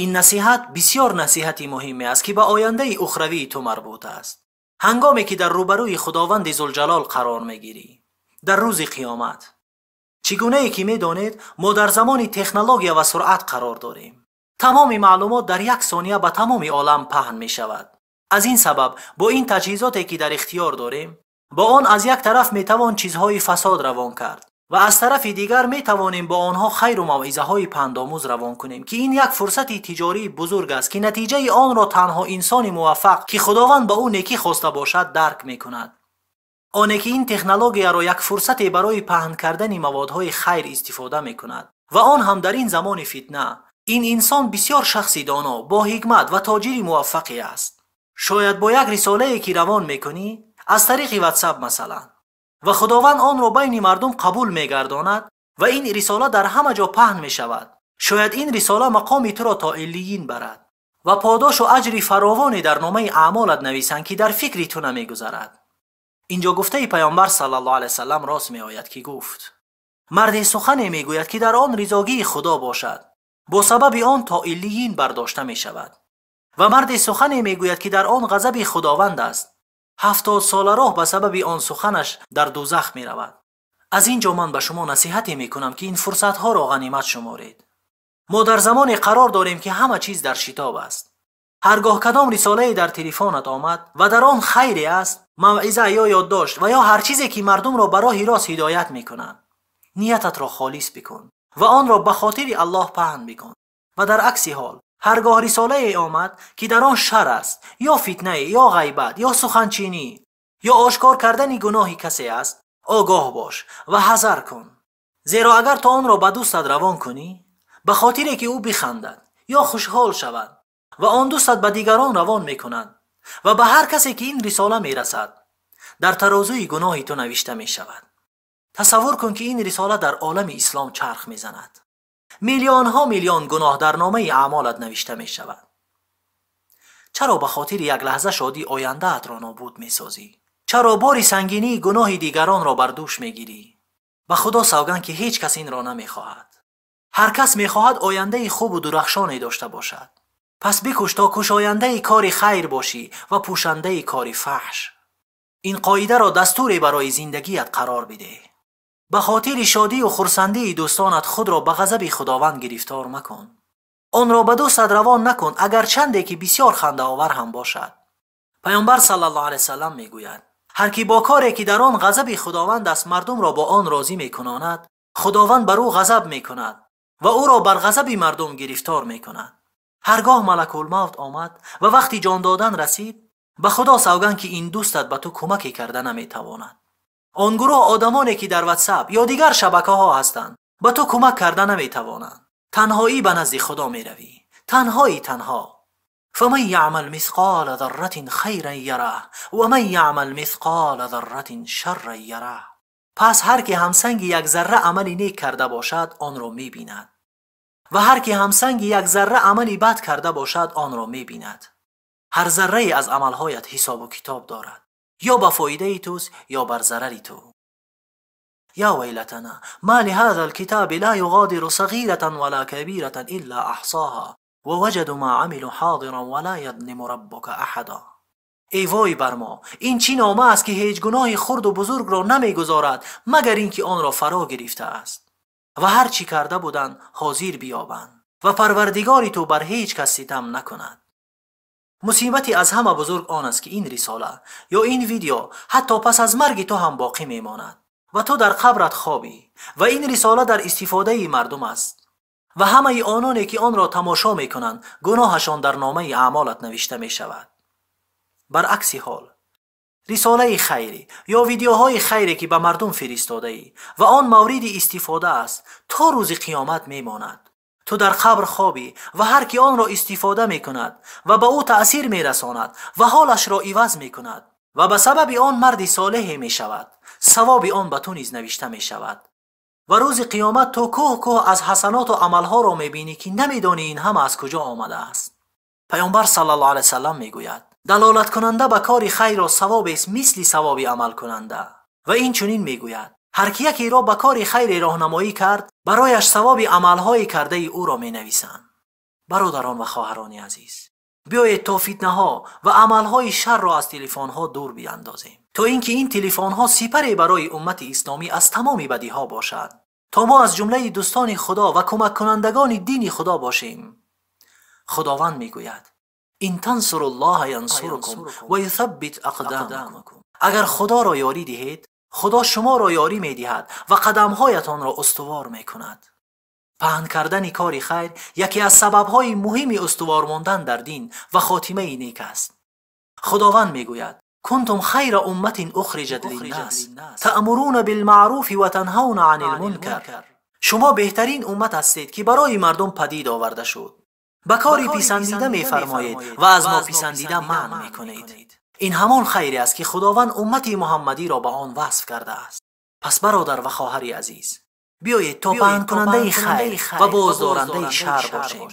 Ин насиҳат бисёр насиҳати муҳиме аст, ки ба ояндаи ухравии ту марбут аст. Ҳангоме ки дар рӯбарӯи Худованди Зулҷалол қарор мегирӣ дар рӯзи қиёмат. Чӣ гунае ки медонед, мо дар замони технология ва суръат қарор дорем. Тамоми маълумот дар як сония ба тамоми олам паҳн мешавад. Аз ин сабаб бо ин таҷҳизоте ки дар ихтиёр дорем, бо он аз як тараф метавон чизҳои фасод равон кард ва аз тарафи дигар метавонем бо онҳо хайру мавъизаҳои пандомӯз равон кунем, ки ин як фурсати тиҷории бузург аст, ки натиҷаи онро танҳо инсони муваффақ, ки Худованд ба ӯ некӣ хоста бошад, дарк мекунад. Оне ки ин технологияро як фурсате барои паҳн кардани маводҳои хайр истифода мекунад ва он ҳам дар ин замони фитна, ин инсон бисёр шахси доно, бо ҳикмат ва тоҷири муваффақе аст. Шояд бо як рисолае ки равон мекунӣ аз тариқи ватсап масалан, ва Худованд онро байни мардум қабул мегардонад ва ин рисола дар ҳама ҷо паҳн мешавад. Шояд ин рисола мақоми туро то иллиин барад ва подошу аҷри фаровоне дар номаи аъмолат нависанд, ки дар фикри ту намегузарад. Инҷо гуфтаи Паёмбар саллаллоҳу алайҳи васаллам рост меояд, ки гуфт: марде сухане мегӯяд, ки дар он ризогии Худо бошад, бо сабаби он то иллиин бардошта мешавад, ва марде сухане мегӯяд, ки дар он ғазаби Худованд аст, 70 сола роҳ ба сабаби он суханаш дар дӯзах меравад. Аз ин ҷо ман ба шумо насиҳате мекунам, ки ин фурсатҳоро ғанимат шуморед. Мо дар замоне қарор дорем, ки ҳама чиз дар шитоб аст. Ҳаргоҳ кадом рисолае дар телефонат омад ва дар он хайре аст, мавъиза ё ёддошт ва ё ҳар чизе ки мардумро ба роҳи рост ҳидоят мекунад, ниятатро холис бикун ва онро ба хотири Аллоҳ паҳн бикун. Ва дар акси ҳол ҳаргоҳ рисолае омад, ки дар он шар аст, ё фитнае, ё ғайбат, ё суханчинӣ, ё ошкор кардани гуноҳи касе аст, огоҳ бош ва ҳазар кун. Зеро агар ту онро ба дӯстат равон кунӣ, ба хотире ки ӯ бихандад ё хушҳол шавад, ва он дӯстат ба дигарон равон мекунад ва ба ҳар касе ки ин рисола мерасад, дар тарозуи гуноҳи ту навишта мешавад. Тасаввур кун, ки ин рисола дар олами ислом чарх мезанад. Миллионҳо миллион гуноҳ дар номаи аъмолат навишта мешавад. Чаро ба хотири як лаҳза шодӣ ояндаатро нобуд месозӣ? Чаро бори сангинии гуноҳи дигаронро бар дӯш мегирӣ? Ба Худо савганд, ки ҳеҷ кас инро намехоҳад. Ҳар кас мехоҳад ояндаи хубу дурахшоне дошта бошад. Пас бикӯш то кушояндаи кори хайр бошӣ ва пӯшандаи кори фаҳш. Ин қоидаро дастуре барои зиндагият қарор бидеҳ. Ба хотири шодию хурсандии дӯстонат худро ба ғазаби Худованд гирифтор макун. Онро ба дӯстат равон накун, агарчанде ки бисёр хандаовар ҳам бошад. Паёмбар саллаллоҳу алайҳи васаллам мегӯяд: ҳар ки бо коре ки дар он ғазаби Худованд аст мардумро бо он розӣ мекунонад, Худованд бар ӯ ғазаб мекунад ва ӯро бар ғазаби мардум гирифтор мекунад. Ҳаргоҳ малакулмавт омад ва вақти ҷон додан расид, ба Худо савганд, ки ин дӯстат ба ту кӯмаке карда наметавонад. Он гурӯҳ одамоне ки дар ватсап ё дигар шабакаҳо ҳастанд, ба ту кӯмак карда наметавонанд. Танҳоӣ ба назди Худо меравӣ, танҳои танҳо. فمن يعمل مثقال ذرة خيرا يره ومن يعمل مثقال ذرة شرا يره. Пас ҳар ки ҳамсанги як зарра амали нек карда бошад, онро мебинад, ва ҳар ки ҳамсанги як зарра амали бад карда бошад, онро мебинад. Ҳар заррае аз амалҳоят ҳисобу китоб дорад, ё ба фоидаи туст, ё бар зарари ту. يا ويلتنا ما لهذا الكتاب لا يغادر صغيرة ولا كبيرة إلا أحصاها ووجدوا ما عملوا حاضرا ولا يظلم ربك أحدا. Эй вой бар мо, ин чӣ нома аст, ки ҳеҷ гуноҳи хурду бузургро намегузорад, магар ин ки онро фаро гирифтааст, ва ҳар чӣ карда буданд ҳозир биёбанд, ва Парвардигори ту бар ҳеҷ кас ситам накунад. Мусибати аз ҳама бузург он аст, ки ин рисола ё ин видео ҳатто пас аз марги ту ҳам боқӣ мемонад ва ту дар қабрат хобӣ, ва ин рисола дар истифодаи мардум аст ва ҳамаи ононе ки онро тамошо мекунанд, гуноҳашон дар номаи аъмолат навишта мешавад. Баръакси ҳол, рисолаи хайрӣ ё видеоҳои хайре ки ба мардум фиристодаӣ ва он мавриди истифода аст, то рӯзи қиёмат мемонад. Ту дар қабр хобӣ ва ҳар ки онро истифода мекунад ва ба ӯ таъсир мерасонад ва ҳолашро иваз мекунад ва ба сабаби он марди солеҳе мешавад, савоби он ба ту низ навишта мешавад. Ва рӯзи қиёмат ту кӯҳ кӯҳ аз ҳасаноту амалҳоро мебинӣ, ки намедонӣ ин ҳама аз куҷо омадааст. Паёмбар саллаллоҳу алайҳи васаллам мегӯяд: далолаткунанда ба кори хайрро савобест мисли савоби амалкунанда. Ва ин чунин мегӯяд: ҳар ки якеро ба кори хайре роҳнамоӣ кард, барояш савоби амалҳои кардаи ӯро менависанд. Бародарон ва хоҳарони азиз, биёед то фитнаҳо ва амалҳои шарро аз телефонҳо дур биандозем, то ин ки ин телефонҳо сипаре барои уммати исломӣ аз тамоми бадиҳо бошад, то мо аз ҷумлаи дӯстони Худо ва кӯмаккунандагони дини Худо бошем. Худованд мегӯяд: ин тансуруллоҳа янсуркум ва юсаббит ақдомакум. Агар Худоро ёрӣ диҳед, Худо шуморо ёрӣ медиҳад ва қадамҳоятонро устувор мекунад. Паҳн кардани кори хайр яке аз сабабҳои муҳими устувор мондан дар дин ва хотимаи нек аст. Худованд мегӯяд: кунтум хайра умматин ухриҷат линнас таъмуруна билмаъруфи ва танҳавна анил мункар. Шумо беҳтарин уммат ҳастед, ки барои мардум падид оварда шуд. Ба кори писандида мефармоед ва аз нописандида манъ мекунед. Ин ҳамон хайре аст, ки Худованд уммати муҳаммадиро ба он васф кардааст. Пас бародар ва хоҳари азиз, биёед то паҳнкунандаи хайр ва боздорандаи шар бошем.